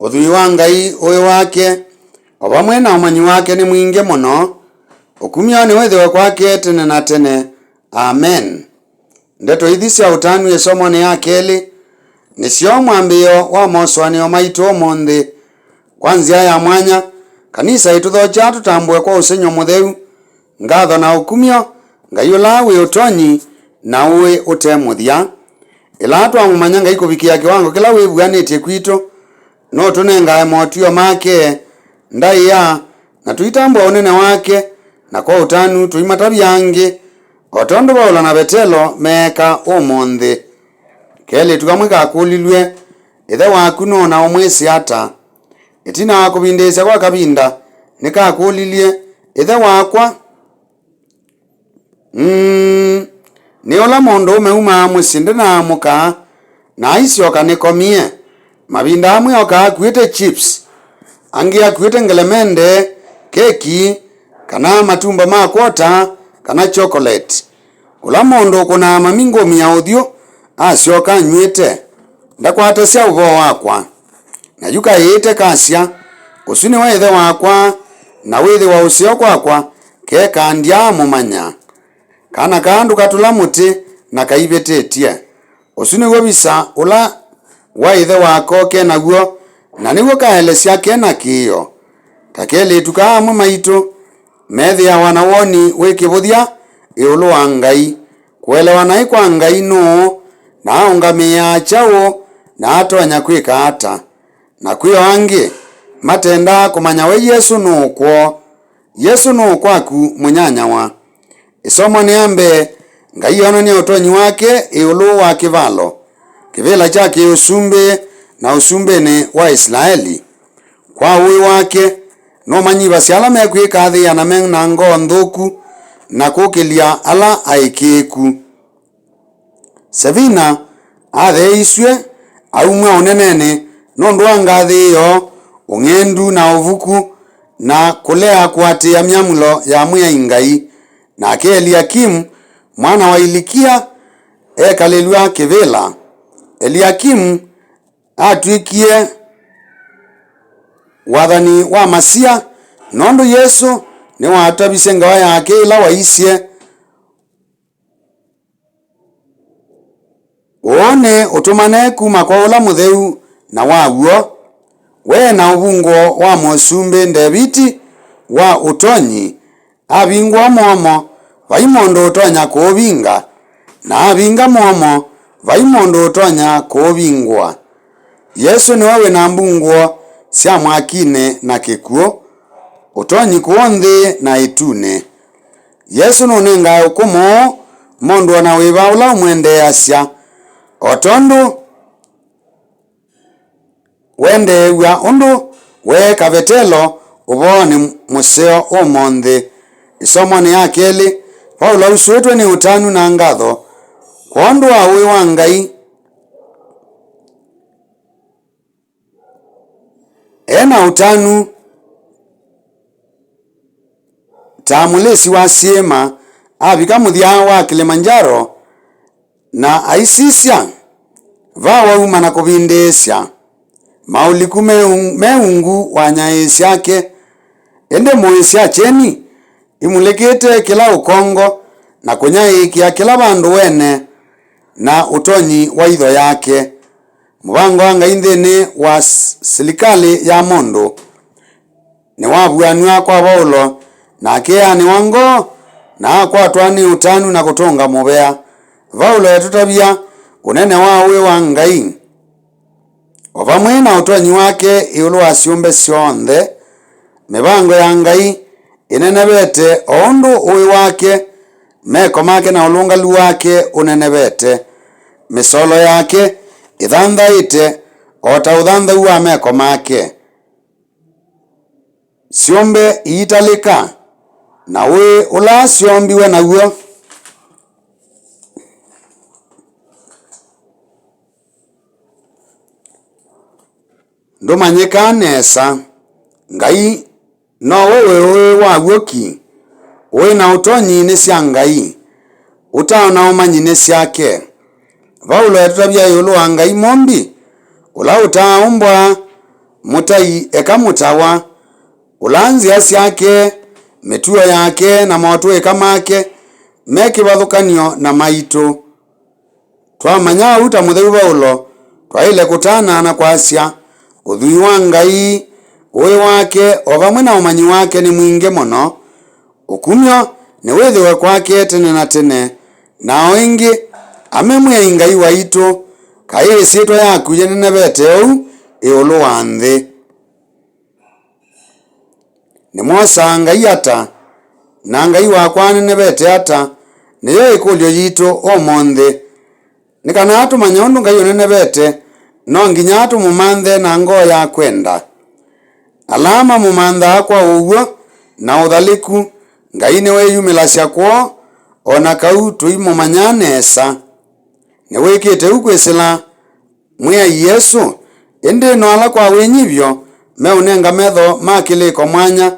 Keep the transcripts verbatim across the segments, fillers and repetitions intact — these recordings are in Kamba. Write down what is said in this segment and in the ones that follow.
Ũthwii wa Ngai, ũĩ wake, o vamwe na ũmanyi wake nĩ mwingĩ mũno. Ũkumyo nĩwĩthĩwe kwake tene na tene. Amen. Ndeto ithi sya ũtanu ĩsomonĩ ya kelĩ nĩsyo mwambĩĩo wa mosũanĩo maitũ ũmũnthĩ. Kwa nzĩa ya mwanya, kanisa ĩtũthokya tũtambũe kwa ũsengy'o mũtheu, ngatho na ũkumyo Ngai ũla wĩ ũtonyi na ũĩ ũte mũthya. Ĩla twamũmanya Ngai kũvikĩa kĩwango kĩla wĩvuanĩtye kwitũ, nũtũnengae motw'ĩo make ndaĩa, na tũitambũa ũnene wake, na kwa ũtanu tũimatavya angĩ, o tondũ Vaulo na Vetelo meeka ũmũnthĩ. Kelĩtu kamwe kakũlilw'e, "Ĩthe waku nũũ na ũmwĩsĩ ata?" Ĩtina wa kũvindĩĩsya kwa kavinda, nĩkakũlilye, "Ĩthe wakwa?" Mm, nĩ ũla mũndũũme umaa mũsyĩ ndenamũka, na aisyoka nĩkomie. Mavinda amwe okaa akuĩte chips, angĩ akuĩte ngelemende, keki, kana matumba ma kwota, kana chocolate. Ũla mũndũ ũkũnaa mami ngũmĩ ya ũthyũ asyoka anyw'ĩte, ndakwatasya ũvoo wakwa. Na yu kaĩĩte kasya, "Ũsu nĩwe ĩthe wakwa, na wĩthĩwa ũseo kwakwa kekaa ndyaamũmanya." Kana kaa ndũkatũla mũtĩ na kaivĩtĩtye. Ũsu nĩw'o visa ũla wa ĩthe wako ke naw'o, na nĩw'o kaelesya ke na kĩĩo. Ta kelĩtu kaa amwe maitũ methĩawa na woni wĩ kĩvũthya ĩũlũ wa Ngai. Kũelewa naĩ kwa Ngai nũũ, na aũngamĩĩaa kyaũ, na atonya kwĩka ata? Na kwĩ o angĩ matendaa kũmanya we Yesũ nũũ kwoo. Yesũ nũũ kwaku, mũnyanyawa? Ĩsomonĩ ya mbee, Ngai eonany'a ũtonyi wake ĩũlũ wa kĩvalo, kĩvĩla kya kĩ-ũsumbĩ na ũsumbĩnĩ wa Isilaeli. Kwa ũĩ wake, nũmanyivasya ala mekwĩkathĩĩa na me na ngoo nthũku, na kũkĩlya ala aĩkĩĩku. Sevina atheeisw'e aumw'a ũnenenĩ nũndũ wa ngathĩĩo, ũng'endu na ũvuku, na kũlea kũatĩĩa myamũlo ya Mwĩai Ngai. Nake Eliakimu, mwana wa Ilikia, ekalĩlw'a kĩvĩla. Eliakimu atw'ĩkie wathani wa Masia, nũndũ Yesũ nĩwatavisye ngewa yake ĩla waisye, "Ũnĩ ũtũmane kuma kwa Ũla Mũtheu na wa w'o." We na ũvungũo wa Mũsumbĩ Ndeviti wa ũtonyi, avingũa mũomo, vai mũndũ ũtonya kũũvinga, na avinga mũomo, vai mũndũ ũtonya kũũvingũa. Yesũ nĩwe wĩ na mbungũo sya mwakinĩ na kĩkw'ũ, ũtonyi kũũ nthĩ na ĩtunĩ. Yesũ nũnengae ũkũmũ mũndũ o na wĩva ũla ũmwendeeasya, o tondũ wendeew'a ũndũ weeka Vetelo ũvoonĩ mũseo ũmũnthĩ. Ĩsomonĩ ya kelĩ, Vaulo ausũĩtwe nĩ ũtanu na ngatho kwondũ wa ũĩ wa Ngai. E na ũtanu ta mũlĩsi wa syĩĩma, avika mũthya wa Kilimanjaro na aisisya, va wauma na kũvindĩĩsya. Maũliku me un-, me ungu wa nyaĩĩ syake, ĩndĩ mũĩ sya kyeni imulĩkĩte kĩla ũkongo na kũnyaĩĩkĩa kĩla vandũ wene na ũtonyi wa itho yake. Mũvango wa Ngai nthĩnĩ wa s-, silikalĩ ya mũndũ nĩwavuanw'a kwa Vaulo, na akeanĩwa ngoo, na akwatwa nĩ ũtanu na kũtũnga mũvea. Vaulo etũtavya ũnene wa ũĩ wa Ngai, o vamwe na ũtonyi wake ĩũlũ wa syũmbe syonthe. Mĩvango ya Ngai ĩnenevete o ũndũ ũĩ wake, meko make na ũlũngalu wake ũnenevete. Mĩsolo yake ĩthanthaĩte o ta ũthanthau wa meko make. Syũmbe iitalĩka, na ũĩ ũla syoombiwe naw'o ndũmanyĩkaa nesa. Ngai nowe wĩ ũĩ wa w'o ki. Ũĩ na ũtonyi nĩ sya Ngai, ũtao na ũmanyi nĩ syake. Vaulo etũtavya ĩũlũ wa Ngai Mũmbi, ũla ũtaaũmbwa Mũtai eka mũtawa, ũla nzĩa syake, mĩtuo yake, na motũĩka make me kĩvathũkany'o na maitũ. Twamanya ũu ta mũtheu Vaulo, twaĩle kũtana na kwasya, ũthwii wa Ngai, ũĩ wake, o vamwe na ũmanyi wake nĩ mwingĩ mũno. Ũkumyo nĩwĩthĩwe kwake tene na tene. Na o ĩngĩ, ame Mwĩai Ngai waitũ, kaĩ ĩsyĩtwa yaku yĩnenevete ũu ĩũlũ wa nthĩ. Nĩmwosaa Ngai ata? Na Ngai wakwa anenevete ata? Nĩyo ĩkũlyo yitũ ũmũnthĩ. Nĩ kana tũmanye ũndũ Ngai ũnenevete, no nginya tũmũmanthe na ngoo ya kwenda. Ala mamũmanthaa kwa ũw'o na ũthalĩku, Ngai nĩwĩyumĩlasya kwoo, o na kau tũimũmanya nesa. Nĩwĩkĩte ũu kwĩsĩla Mwĩai Yesũ, ĩndĩ no ala kwa wĩnyivyo meũnenga metho ma kĩlĩko mwanya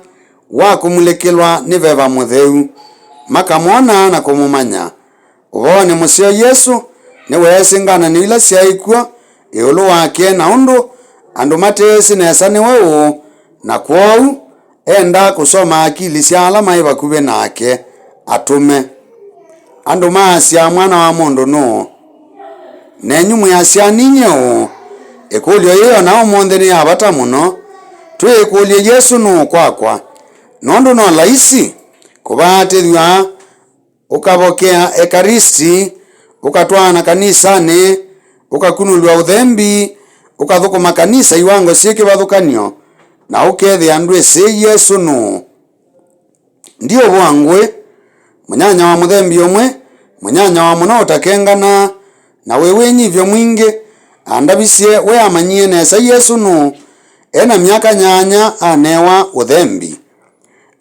wa kũmulĩkĩlwa nĩ Veva Mũtheu, makamwona na kũmũmanya. Ũvoonĩ mũseo, Yesũ nĩweesĩ ngananĩo ila syaĩ kw'o ĩũlũ wake na ũndũ andũ mateesĩ nesa nĩwe ũũ, na kwoou endaa kũsoma akili sya ala maĩ vakuvĩ nake, atũme. Andũ maasya, "Mwana wa mũndũ nũũ?" Nenyu mwĩasya ninyie ũũ? Ĩkũlyo yĩĩ o na ũmũnthĩ nĩ ya vata mũno. Twĩĩkũlye, "Yesũ nũũ kwakwa?" Nũndũ no laisi kũvaatĩthw'a, ũkavokea Ekaristi, ũkatwaana kanisanĩ, ũkakunũlw'a ũthembi, ũkathũkũma kanisa iwango syĩ kĩvathũkany'o, na ũkethĩa ndwĩsĩ Yesũ nũũ. Ndiũvũa ngũĩ. Mũnyanya wa mũthembi ũmwe, mũnyanya wa mũno ũtakenganaa, na wĩ wĩnyivyo mwingĩ, andavisye we amanyie nesa Yesũ nũũ. E na myaka nyaanya anewa ũthembi.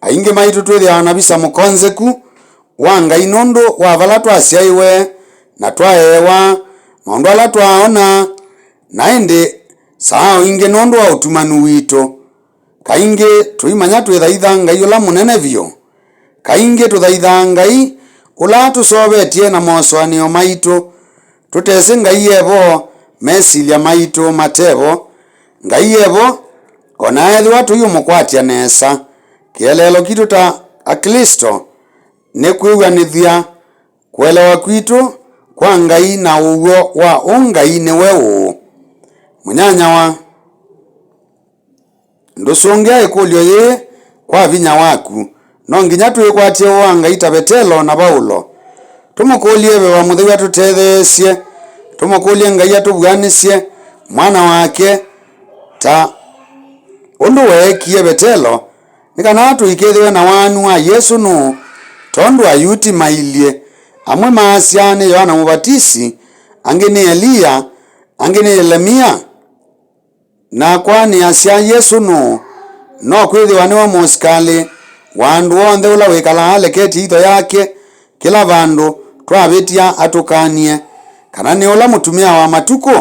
Aingĩ maitũ twĩthĩawa na visa mũkonzeku wa Ngai nũndũ wa vala twasyaĩwe na twaeewa, maũndũ ala twaaona, na ĩndĩ saa o ingĩ nũndũ wa ũtumanu witũ. Kaingĩ tũimanya twĩthaitha Ngai ũla mũnene vyũ. Kaingĩ tũthaithaa Ngai ũla tũsovetye na mosũanĩo maitũ. Tũtesĩ Ngai e vo, mesilya maitũ mate vo. Ngai e vo, o na ethĩwa tũiũmũkwatya nesa. Kĩeleelo kitũ ta Aklĩsto nĩ kwĩw'anĩthya kũelewa kwitũ kwa Ngai na ũw'o wa ũ Ngai nĩwe ũũ. Mũnyanyawa, ndũsũngĩa ĩkũlyo yĩĩ kwa vinya waku. No nginya twĩkwatye ũũ wa Ngai ta Vetelo na Vaulo. Tũmũkũlye Veva Mũtheu atũtetheesye. Tũmũkũlye Ngai atũvuanĩsye Mwana wake ta ũndũ weekie Vetelo, nĩ kana tũikethĩwe na waanu wa Yesũ nũũ, tondũ Ayuti mailyĩ. Amwe maasya, "Nĩ Yoana Mũvatisi, angĩ nĩ Eliya, angĩ nĩ Yelemia." Nakwa nĩasya, "Yesũ nũũ?" No kwĩthĩwa nĩwe mũsikalĩ wa andũ onthe ũla wĩkalaa aleketye itho yake kĩla vandũ twavĩtya atũkany'e, kana nĩ ũla mũtumĩa wa matukũ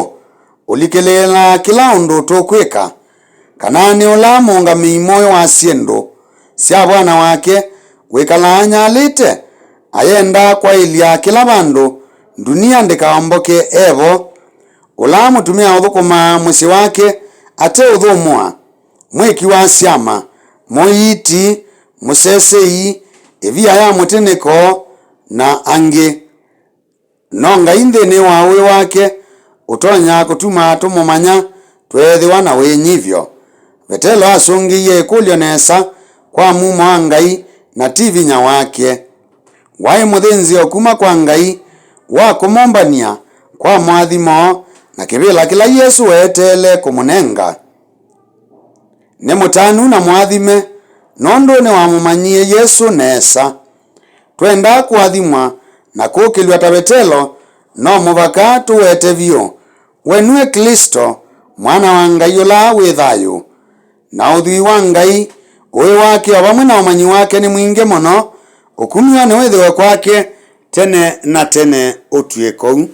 ũlikĩlĩĩlaa kĩla ũndũ tũkwĩka, kana nĩ ũla mũũngamĩi mũĩ wa syĩndũ sya vwana wake wĩkalaa anyalĩte, ayenda kwaĩlya kĩla vandũ ndunia ndĩkaomboke e vo. Ũla mũtumĩa ũthũkũmaa mũsyĩ wake ateũthũmũa, mwĩki wa syama, mũiiti, mũsesei, ĩvia ya mũtĩnĩko, na angĩ. No Ngai nthĩnĩ wa ũĩ wake ũtonya kũtuma tũmũmanya tweethĩwa na wĩnyivyo. Vetelo asũngĩie ĩkũlyo nesa kwa mumo wa Ngai na ti vinya wake. Waĩ mũthĩnzĩo kuma kwa Ngai wa kũmũmbany'a kwa moathimo na kĩvĩla kĩla Yesũ weeteele kũmũnenga. Nĩ mũtanu na mũathime nũndũ nĩwamũmanyie Yesũ nesa. Twenda kũathimwa na kũkĩlw'a ta Vetelo, no mũvaka tũwete vyũ, "We nue Klĩsto, Mwana wa Ngai ũla wĩ thayũ." Na ũthwii wa Ngai, ũĩ wake o vamwe na ũmanyi wake nĩ mwingĩ mũno. Ũkumyo nĩwĩthĩwe kwake tene na tene ũtw'ĩke ũu.